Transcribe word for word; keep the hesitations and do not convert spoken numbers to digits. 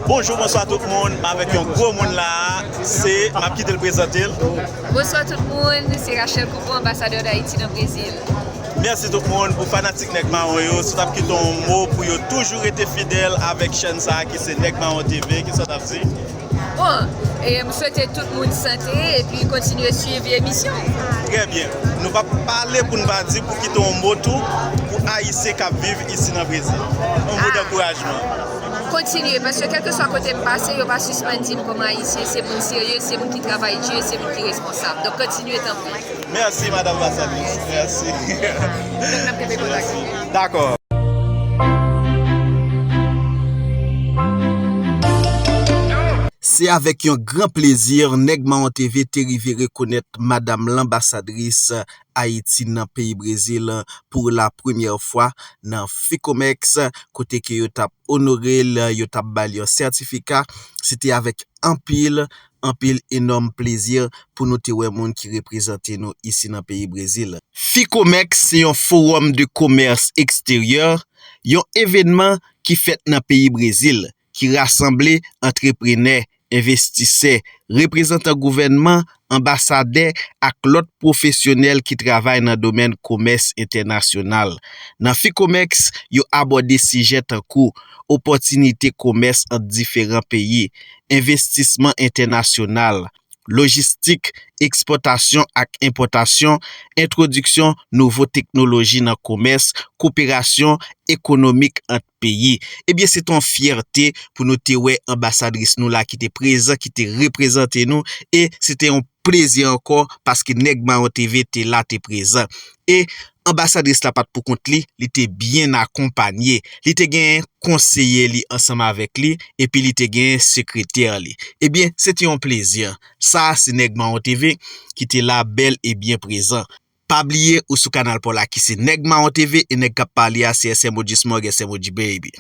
Bonjou, bonswa tout moun. M avèk yon gwo moun la a. Se, m ap kite l prezante l. Bonswa tout moun, se Rachel Coupon, anbasadè Dayiti nan Brezil. Mèsi tout moun pou fanatik Nèg Mawon yo. Si w t ap kite yon mo pou yo toujou rete fidèl avèk chèn sa a ki se Nèg Mawon T V, kisa w t ap di? Bon, e m swete tout moun sante epi kontinye swiv emisyon. Trè byen. Nou p ap pale pou n pa di pou kite yon mo tou pou Ayisyen k ap viv isi nan Brezil. Yon mo dankourajman. Kontinye, paske kèlkeswa kote m pase, yo pa sispann di m kòman Ayisyen se moun serye, se moun ki travay di, se moun ki responsab. Donk kontinye tanpri. Mèsi, madanm anbasadris. Mèsi. Donk n ap kenbe kontak. Dakò. Se avèk yon gran plezi Nèg Mawon T V te rive rekonèt madanm lanbasadris Ayiti nan peyi Brezil pou la premyè fwa nan Ficomex, kote ke yo t ap onore l, yo t ap ba l yon sètifika. Se te avèk anpil, anpil enòm plezi pou nou te wè moun ki reprezante nou isi nan peyi Brezil. Ficomex se yon fowòm de komès eksteryè, yon evènman ki fèt nan peyi Brezil, ki rasanble antreprenè, envestisè, reprezantan gouvènman, anbasadè ak lòt pwofesyonèl ki travay nan domèn komès entènasyonal. Nan Ficomex, yo abòde sijè tankou opòtinite komès ant diferan peyi, envestisman entènasyonal, lojistik, ekspòtasyon ak enpòtasyon, entwodiksyon nouvo teknoloji nan komès, koperasyon ekonomik ant peyi. Ebyen, se te yon fyète pou nou te wè anbasadris nou la ki te prezan, ki te reprezante nou, e se te yon plezi ankò paske Nèg Mawon T V te la, te prezan. E anbasadris la pa t pou kont li, li te byen akonpanye. Li te gen konseye li ansanm avèk li, epi li te gen sekretè li. Ebyen, se te yon plezi. Sa a se Nèg Mawon T V ki te la bèl e byen prezan. Pa bliye ou sou kanal pa w la ki se Nèg Mawon T V e nèg k ap pale a se S M O G Smog, S M O G Baby.